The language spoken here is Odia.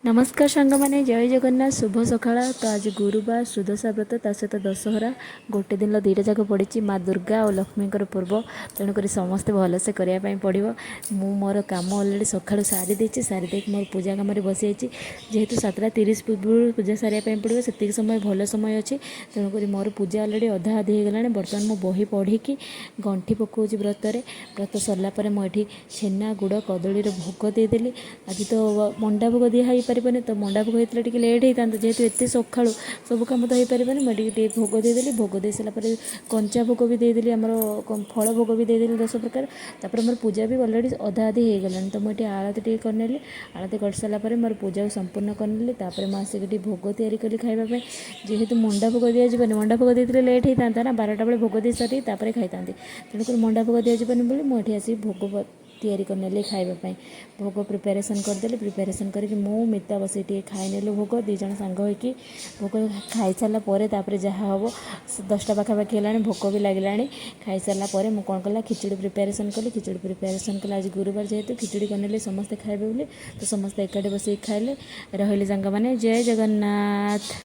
ନମସ୍କାର ସାଙ୍ଗମାନେ, ଜୟ ଜଗନ୍ନାଥ, ଶୁଭ ସକାଳ। ତ ଆଜି ଗୁରୁବାର, ସୁଦଶା ବ୍ରତ, ତା ସହିତ ଦଶହରା। ଗୋଟେ ଦିନ ଦୁଇଟା ଯାକ ପଡ଼ିଛି, ମା ଦୁର୍ଗା ଆଉ ଲକ୍ଷ୍ମୀଙ୍କର ପର୍ବ। ତେଣୁକରି ସମସ୍ତେ ଭଲସେ କରିବା ପାଇଁ ପଡ଼ିବ। ମୁଁ ମୋର କାମ ଅଲରେଡ଼ି ସକାଳୁ ସାରି ଦେଇଛି। ସାରି ଦେଇକି ମୋର ପୂଜା କାମରେ ବସିଯାଇଛି। ଯେହେତୁ 7:30 ପୂର୍ବରୁ ପୂଜା ସାରିବା ପାଇଁ ପଡ଼ିବ, ସେତିକି ସମୟ ଭଲ ସମୟ ଅଛି। ତେଣୁକରି ମୋର ପୂଜା ଅଲରେଡ଼ି ଅଧା ଅଧି ହେଇଗଲାଣି। ବର୍ତ୍ତମାନ ମୁଁ ବହି ପଢ଼ିକି ଗଣ୍ଠି ପକାଉଛି ବ୍ରତରେ। ବ୍ରତ ସରିଲା ପରେ ମୁଁ ଏଠି ଛେନା, ଗୁଡ଼, କଦଳୀର ଭୋଗ ଦେଇଦେଲି। ଆଜି ତ ମଣ୍ଡା ଭୋଗ ଦିଆ ହେଇପାରିବନି। ତ ମଣ୍ଡା ଭୋଗ ହେଇଥିଲେ ଟିକେ ଲେଟ୍ ହେଇଥାନ୍ତା। ଯେହେତୁ ଏତେ ସକାଳୁ ସବୁ କାମ ତ ହେଇପାରିବନି, ମୁଁ ଟିକେ ଟିକେ ଭୋଗ ଦେଇଦେଲି। ଭୋଗ ଦେଇ ସାରିଲା ପରେ କଞ୍ଚା ଭୋଗ ବି ଦେଇଦେଲି, ଆମର ଫଳ ଭୋଗ ବି ଦେଇଦେଲି 10 ପ୍ରକାର। ତାପରେ ମୋର ପୂଜା ବି ଅଲରେଡ଼ି ଅଧା ଅଧି ହେଇଗଲାଣି। ତ ମୁଁ ଏଠି ଆଳତି ଟିକେ କରିନେଲି। ଆଳତି କରିସାରିଲା ପରେ ମୋର ପୂଜାକୁ ସମ୍ପୂର୍ଣ୍ଣ କରିନେଲି। ତାପରେ ମୁଁ ଆସିକି ଏଠି ଭୋଗ ତିଆରି କଲି ଖାଇବା ପାଇଁ। ଯେହେତୁ ମଣ୍ଡା ଭୋଗ ଦିଆଯିବନି, ମଣ୍ଡା ଭୋଗ ଦେଇଥିଲେ ଲେଟ୍ ହେଇଥାନ୍ତା ନା, 12ଟା ବେଳେ ଭୋଗ ଦେଇ ସାରି ତାପରେ ଖାଇଥାନ୍ତି। ତେଣୁକରି ମଣ୍ଡା ଭୋଗ ଦିଆଯିବନି ବୋଲି ମୁଁ ଏଠି ଆସିକି ଭୋଗ ତିଆରି କରିନେଲି ଖାଇବା ପାଇଁ। ଭୋଗ ପ୍ରିପାରେସନ୍ କରିଦେଲି। ପ୍ରିପାରେସନ୍ କରିକି ମୁଁ, ମିତା ବସିକି ଟିକେ ଖାଇନେଲୁ ଭୋଗ, ଦୁଇ ଜଣ ସାଙ୍ଗ ହେଇକି। ଭୋଗ ଖାଇସାରିଲା ପରେ ତାପରେ ଯାହା ହେବ। 10ଟା ପାଖାପାଖି ହେଲାଣି, ଭୋକ ବି ଲାଗିଲାଣି। ଖାଇସାରିଲା ପରେ ମୁଁ କ'ଣ କଲା, ଖିଚୁଡ଼ି ପ୍ରିପାରେସନ୍ କଲି। ଖିଚୁଡ଼ି ପ୍ରିପାରେସନ୍ କଲି, ଆଜି ଗୁରୁବାର ଯେହେତୁ ଖିଚୁଡ଼ି କରିନେଲି ସମସ୍ତେ ଖାଇବେ ବୋଲି। ତ ସମସ୍ତେ ଏକାଠି ବସିକି ଖାଇଲେ। ରହିଲି ସାଙ୍ଗମାନେ, ଜୟ ଜଗନ୍ନାଥ।